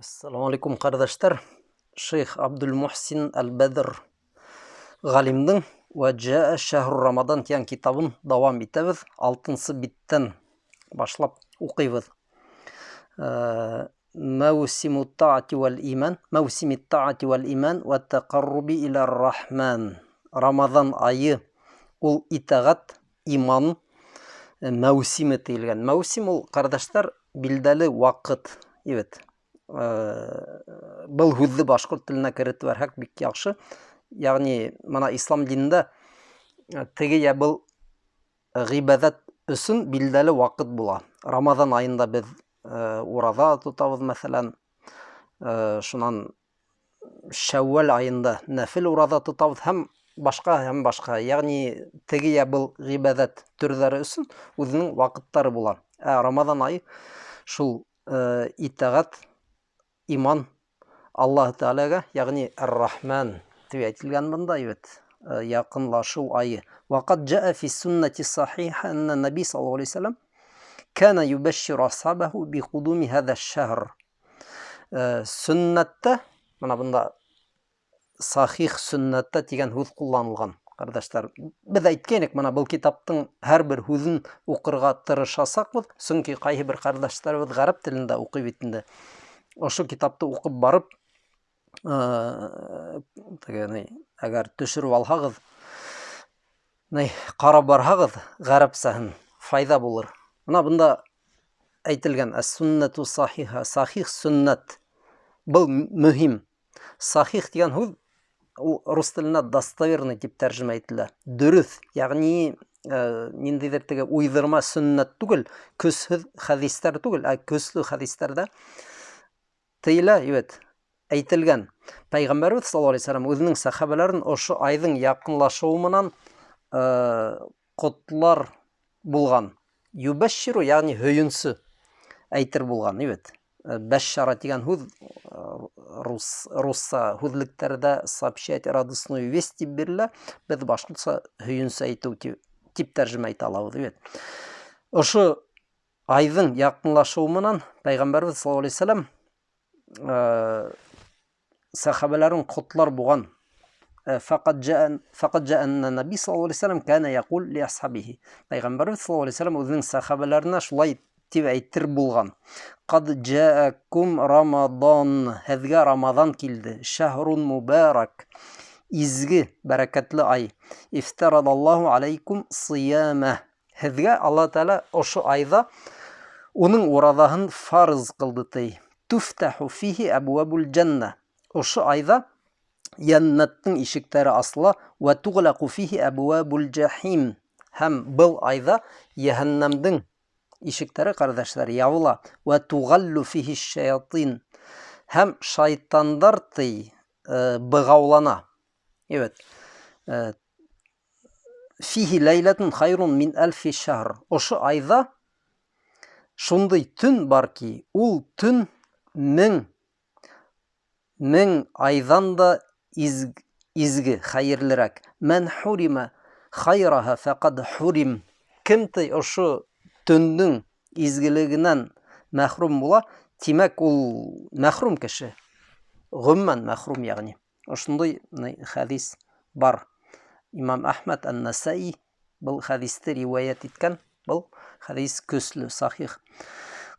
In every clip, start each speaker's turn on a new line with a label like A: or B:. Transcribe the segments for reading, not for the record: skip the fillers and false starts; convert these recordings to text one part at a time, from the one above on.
A: Ассаламу алейкум, ҡәрҙәштәр. Шейх Абдул-Мухсин Әл-Бәдр ғалимдың «Вә джаа шәһру Рамадан» тигән китабын дауам итәбеҙ. 6-нсы биттән башлап уҡыйбыҙ. Мәүсиму таати вәл иман, мәүсими таати вәл иман вә тәҡарруби иля рахман. Рамаҙан айы ул итәғәт, иман мәүсиме тейелгән. Мәүсим ул, ҡәрҙәштәр, билдәле ваҡыт, ебет. Был һүҙҙе башҡорт теленә керетеп бәрһәк бик яҡшы. Ягъни мына ислам динендә теге йә был ғибәҙәт өсөн билдәле ваҡыт була. Рамаҙан айында беҙ ураҙа тотабыҙ, мәҫәлән, шунан Шәүәл айында нәфил ураҙа тотабыҙ һәм башҡа, һәм башҡа. Ягъни теге йә был ғибәҙәт төрҙәре өсөн үҙенең ваҡыттары була. Ә Рамаҙан айы шул итәғәт, иман Аллаһ Тәғәләгә, ягъни Ар-Рахман тип әйтелгән бында, бит, яҡынлашыу айы. Ваҡат джаа фи суннати сахиха анна наби саллаллаху алейхи ва саллям кана юбашширу асхабаху би кудуми хаза шахр. Сөннәттә, мына бында сахих сөннәттә тигән һүҙ ҡулланылған, ҡәрҙәштәр. Беҙ әйткәйнек, мына был китаптың һәр бер һүҙен уҡырға тырышасаҡбыҙ, сөнки ҡайһы бер ҡәрҙәштәребеҙ ғәрәп телендә уҡый бит инде. Ошо китапты уҡып барып, теге, ни, әгәр төшөрөп алһағыҙ, ни, ҡарап барһағыҙ, ғәрәпсәһен файҙа булыр. Мына бында әйтелгән әс-суннату сахиха, сахих сөннәт. Был мөһим. Сахих тигән һүҙ ул рус теленә достоверный тип тәржемә ителә. Дөрөҫ, ягъни ниндәйҙер теге уйҙырма сөннәт түгел, көсһөҙ хәдистәр түгел, ә көслө хәдистәрҙә тейелә, ебет, әйтелгән. Пәйғәмбәребеҙ саллаллаху алейхи ва саллям үҙенең сәхәбәләрен ошо айҙың яҡынлашыуы менән ҡотлар булған. Юбәшширу, ягъни һөйөнсө әйтер булған, ебет. Бәшшара тигән һүҙ, русса һүҙлектәрҙә сообщать радостную весть тип бирелә, беҙ башҡортса һөйөнсө әйтеү тип тәржемә итә алабыҙ, ебет. Ошо айҙың яҡынлашыуы менән Пәйғәмбәребеҙ саллаллаху алейхи ва саллям сәхәбәләрен ҡотлар булған. Фақат джаа анна наби саллаллаху алейхи ва саллям кана яқул ли асхабихи. Пәйғәмбәребеҙ саллаллаху алейхи ва саллям үҙенең сәхәбәләренә шулай тип әйтер булған. Қад джаакум Рамадан, һеҙгә Рамаҙан килде. Шәһрун мубарак, изге, бәрәкәтле ай. Ифтарадаллаху алейкум сиямә. Һеҙгә Аллаһ Тәғәлә ошо айҙа уның ураҙаһын фарыз ҡылды ти. Туфтаху фихи абвабул джанна. Ошо айҙа йәннәттең ишектәре асыла. Ва туғлаҡу фихи абвабул джахим. Һәм был айҙа йәһәннәмдең ишектәре, ҡәрҙәштәр, ябыла. Ва туғаллу фихи шаятин. Һәм шайтандар ти, бығаулана. Evet. Фихи ләйләтун хайрун мин әлфи шәһр. Ошо айҙа шундай төн бар ки, ул төн мең айҙан да изге, хәйерлерәк. Мән хурима хайраһа фәҡәд хурим. Кем ти ошо төндөң изгелегенән мәхрүм була, тимәк ул мәхрүм кеше. Ғөмүмән мәхрүм, ягъни. Ошондай хәдис бар. Имам Әхмәд ан-Насаи был хәдисте риүәйәт иткән. Был хәдис көслө, сахих.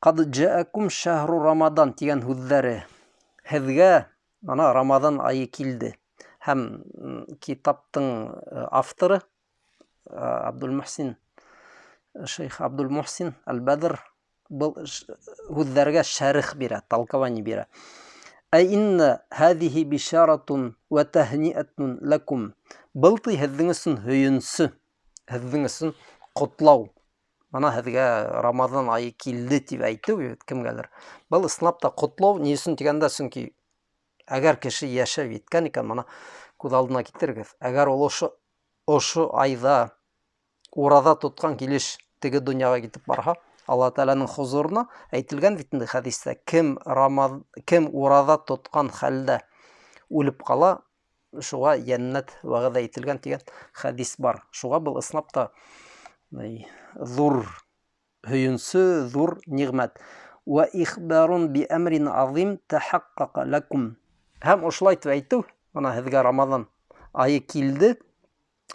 A: Ҡад джаакум шәһру Рамадан тигән һүҙҙәре. Һеҙгә мына Рамаҙан айы килде. Һәм китаптың авторы Абдул-Мухсин, Шейх Абдул-Мухсин Әл-Бәдр был һүҙҙәргә шәрех бирә, толкование бирә. Ә инна һәҙиһи бишаратун вә тәһниәтун ләкум. Был ти һеҙҙең өсөн һөйөнсө, һеҙҙең өсөн ҡотлау. Мына һеҙгә Рамаҙан айы килде тип әйтеү кемгәлер. Был ысынлап та ҡотлау, ни өсөн тигәндә, сөнки әгәр кеше йәшәп еткән икән, мына күҙ алдына китерегеҙ. Әгәр ул ошо айҙа ураҙа тотҡан килеш теге донъяға китеп барһа, Аллаһ Тәғәләнең хозурына әйтелгән бит инде хәдистә, кем ураҙа тотҡан хәлдә үлеп ҡала, шуға йәннәт вәғәҙә ителгән тигән хәдис бар. Шуға был ысынлап та ҙур һөйөнсө, ҙур ниғмәт. Вә ихбарун би әмрин азим тәхәккака ләкум. Һәм ошолай итеп әйтеү, мына һеҙгә Рамаҙан айы килде,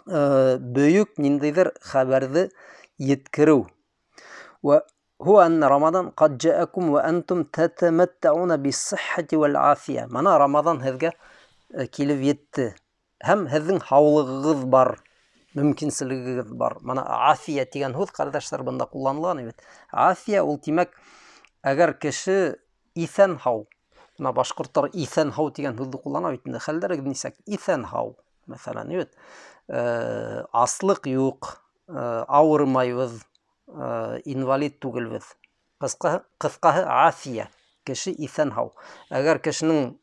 A: бөйөк ниндәйҙер хәбәрҙе еткереү. Вә һуә әннә Рамаҙан ҡад джаакум вә әнтум тәтәмәттәуна биссиххати вәл афия. Мына Рамаҙан һеҙгә килеп етте. Һәм һеҙҙең һаулығығыҙ бар, мөмкинселегегеҙ бар. Мына афия тигән һүҙ, ҡәрҙәштәр, бында ҡулланылған бит. Афия ул, тимәк, әгәр кеше иҫән һау. Мына башҡорттар иҫән һау тигән һүҙҙе ҡуллана бит инде. Хәлдәрегеҙ нисек? Иҫән һау, мәҫәлән, бит. Аслыҡ юҡ, ауырымайбыҙ, инвалид түгелбеҙ. Ҡыҫҡаһы афия, кеше иҫән һау. Әгәр кешенең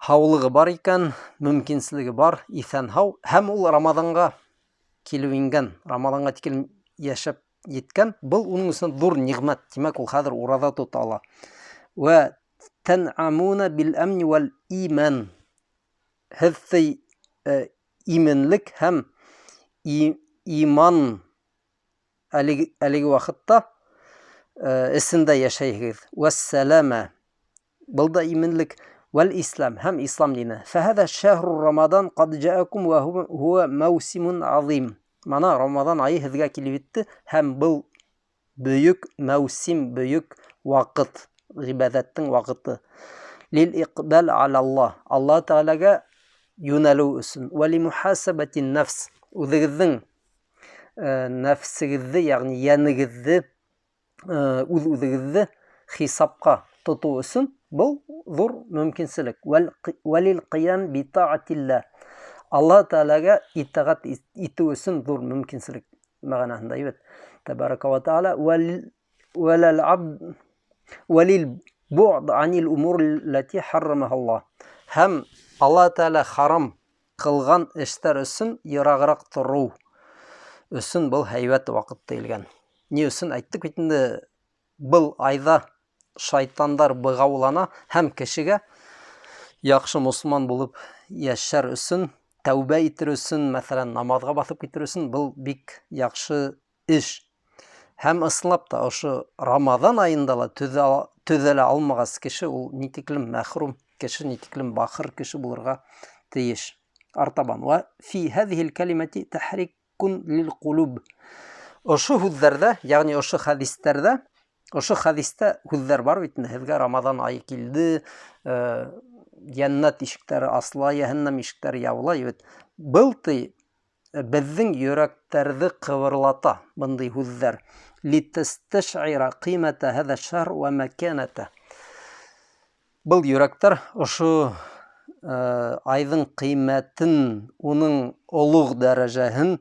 A: һаулығы бар икән, мөмкинселеге бар, иҫән һау, һәм ул Рамаҙанға килеп ингән, Рамаҙанға тиклем йәшәп еткән, был уның өсөн ҙур ниғмәт. Тимәк, ул хәҙер ураҙа тота ала. Вә тәнъамуна бил әмни вәл иман. Һеҙ именлек һәм иман әлеге ваҡытта эсендә йәшәйһегеҙ. Вәссәләмә. Был да именлек. Вәл ислам һәм ислам дине. Фәһәҙә шәһру Рамадан ҡад джаакум вә һуә мәүсимун азим. Мана Рамаҙан айы һеҙгә килеп етте һәм был бөйөк мәүсим, бөйөк ваҡыт, ғибәҙәттең ваҡыты. Лил иҡбал аля Аллаһ. Аллаһ Тәғәләгә йүнәлеү өсөн. Вә ли мухасабатин нәфс. Үҙегеҙҙең нәфсегеҙҙе, йәғни йәнегеҙҙе, үҙ-үҙегеҙҙе хисапҡа тотоу өсөн был ҙур мөмкинселек. Вәлил ҡиям би таатилла. Аллаһ Тәғәләгә итәғәт итеү өсөн ҙур мөмкинселек мәғәнәһендә бит. Тәбәрәкә вә тәғәлә вәләл абд вәлил бу'д анил умур лати харрамаһа Аллаһ. Һәм Аллаһ Тәғәлә харам ҡылған эштәр өсөн йырағыраҡ тороу өсөн был һәйбәт ваҡыт тейелгән. Ни өсөн әйттек бит инде, был айҙа шайтандар бығаулана һәм кешегә яҡшы мосолман булып йәшәр өсөн, тәүбә итер өсөн, мәҫәлән, намаҙға баҫып китер өсөн был бик яҡшы эш. Һәм ысынлап та ошо Рамаҙан айында ла төҙәлә алмағас кеше ул ни тиклем мәхрүм кеше, ни тиклем бахыр кеше булырға тейеш. Артабан ва фи һәҙиһил кәлимәти тәхрикун лил ҡулуб. Ошо һүҙҙәрҙә, йәғни ошо хәдистәрҙә, ошо хәдистә һүҙҙәр бар бит инде, һеҙгә Рамаҙан айы килде, йәннәт ишектәре асыла, йәһәннәм ишектәре ябыла бит. Был ти беҙҙең йөрәктәрҙе ҡыбырлата бындай һүҙҙәр. Литасташира ҡимәтә һәҙә шәһр вә мәкәнәтә. Был йөрәктәр ошо айҙың ҡимәтен, уның олуғ дәрәжәһен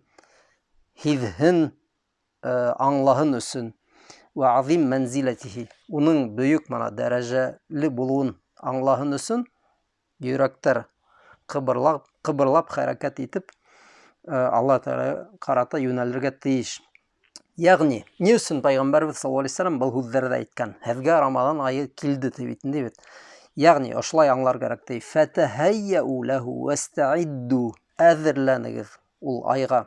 A: һиҙһен, аңлаһын өсөн. Вә азим мәнзиләтиһи. Уның бөйөк мана дәрәжәле булыуын аңлаһын өсөн йөрәктәр ҡыбырлап хәрәкәт итеп, Аллаһ Тәғәләгә ҡарата йүнәлергә тейеш. Йәғни, ни өсөн Пәйғәмбәребеҙ саллаллаһу алейһи ва сәлләм был һүҙҙәрҙе әйткән? Һеҙгә Рамаҙан айы килде тип бит инде бит. Йәғни, ошолай аңлар кәрәк ти. Фәтәһәйәү ләһү вәстәидду. Әҙерләнегеҙ ул айға.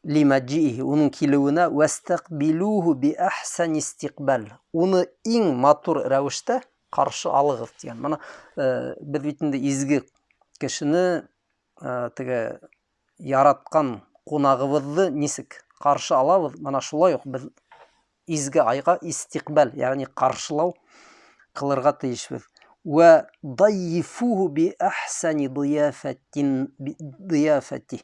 A: Лимаджиһи, уның килеүенә, вәстәҡбилүһү би әхсәни истиҡбал. Уны иң матур рәүештә ҡаршы алығыҙ тигән. Мына, беҙ бит инде изге кешене, теге яратҡан ҡунағыбыҙҙы нисек ҡаршы алабыҙ, мына шулай уҡ беҙ изге айға истиҡбал, йәғни ҡаршылау ҡылырға тейешбеҙ. Вә дайифуһу би әхсәни дияфәтин, дияфәти.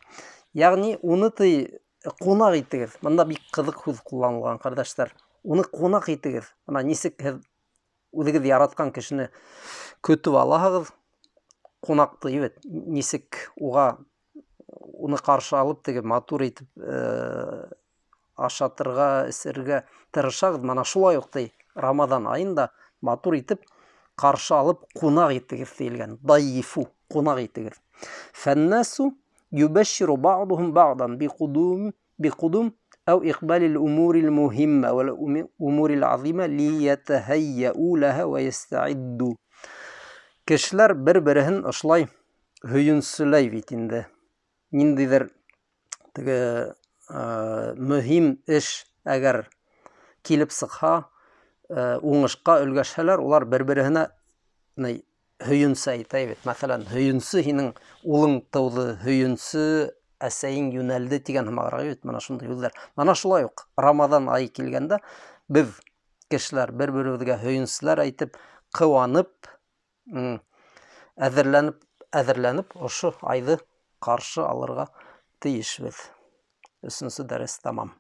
A: Йәғни уны ти ҡунаҡ итегеҙ. Бында бик ҡыҙыҡ һүҙ ҡулланылған, ҡәрҙәштәр. Уны ҡунаҡ итегеҙ. Бына нисек һеҙ үҙегеҙ яратҡан кешене көтөп алаһығыҙ, ҡунаҡты бит, нисек уға уны ҡаршы алып теге матур итеп, ашатырға, эсергә тырышағыҙ. Мына шулай уҡ ти Рамаҙан айында матур итеп ҡаршы алып ҡунаҡ итегеҙ тейелгән. Дайифу, ҡунаҡ итегеҙ. Фәннасу юбашширу баъдухум баъдан биқудум ау иқбалил умурил муһимма вал умурил азима лиятахайяу лаха ва ястаидду. Кешеләр бер-береһен ошолай һөйөнсөләй бит инде. Ниндәйҙер теге, мөһим эш әгәр Килеп сыҡһа, уңышҡа өлгәшһәләр, улар бер-береһенә ни һөйөнсө әйтә бит. Мәҫәлән, һөйөнсө һинең улың тыуҙы, һөйөнсө әсәйең йүнәлде тигән һымағыраҡ бит, мына шундай һүҙҙәр. Мына шулай уҡ Рамаҙан айы килгәндә беҙ кешеләр бер-беребеҙгә һөйөнсөләр әйтеп, ҡыуанып, әҙерләнеп, әҙерләнеп ошо айҙы ҡаршы алырға тейешбеҙ. Өсөнсө дәрес тамам.